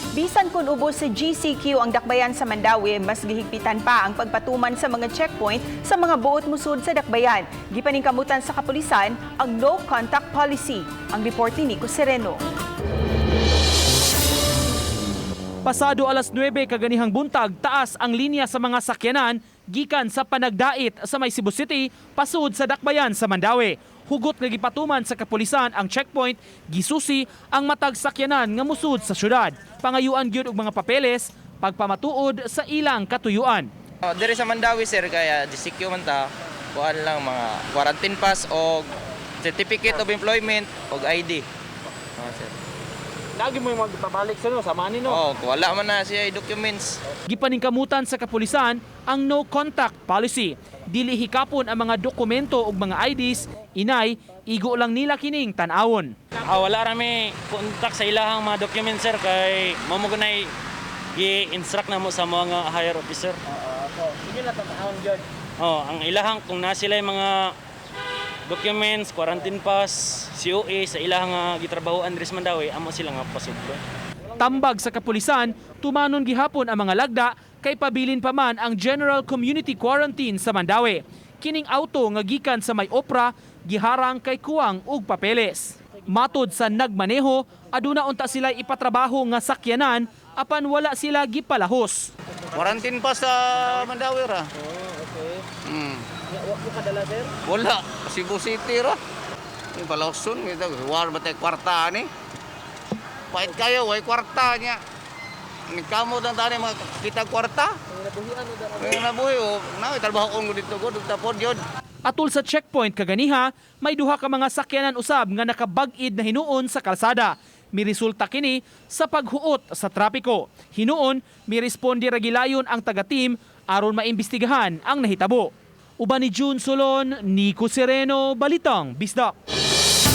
Bisan kung ubos sa GCQ ang dakbayan sa Mandaue, mas gihigpitan pa ang pagpatuman sa mga checkpoint sa mga buot musud sa dakbayan. Gipaningkamutan sa kapulisan ang no contact policy. Ang report ni Nico Sereno. Pasado alas 9 kaganihang buntag, taas ang linya sa mga sakyanan gikan sa Panagdait sa may Cebu City pasud sa dakbayan sa Mandaue. Hugot nga gipatuman sa kapulisan ang checkpoint, gisusi ang matag sakyanan nga musud sa syudad. Pangayuan gyud og mga papeles pagpamatuod sa ilang katuyuan. Oh, diri sa Mandaue, sir, kaya GCQ man ta, kuan lang mga quarantine pass o certificate of employment o ID. Oh, sir. Lagi mo magpabalik sa no, sama ni. Oh, kung wala man na siya documents. Gipaningkamutan sa kapulisan ang no contact policy. Dili hikapon ang mga dokumento ug mga IDs, inay igo lang nila kining tan-awon. Ah, wala rami contact sa ilahang mga documents, sir, kay mao mo gunay gi-instruct na mo sa mga higher officer. Sige na tan-awon gyud. Oh, ang ilahang kung na sila yung mga documents, quarantine pass, COA sa ilahang gitrabahoan diri sa Mandaue, amo sila nga pasudlo. Tambag sa kapulisan, tumanon gihapon ang mga lagda kay pabilin pa man ang general community quarantine sa Mandaue. Kining auto nga gikan sa may Opra, giharang kay kuwang og papeles. Matod sa nagmaneho, aduna unta sila ipatrabaho nga sakyanan apan wala sila gipalahos. Quarantine pa sa Mandaue ra. Oh, okay. Wa ko kadala, sir? Wala. Cebu City ra. Yung palauson, ito, war ba tayo kwarta ni? Pait kayo, way kwarta niya. Nagkamot ang tani mga kita kwarta. May nabuhi o, na, trabaho ko dito ko, dito po yun. Atul sa checkpoint kaganiha, may duha ka mga sakyanan usab nga nakabag-id na hinuon sa kalsada. Miresulta kini sa paghuot sa trapiko. Hinuon, miresponde ra gilayon ang taga-team aron maimbestigahan ang nahitabo. Uban ni June Solon, Nico Sereno, Balitang Bisdak.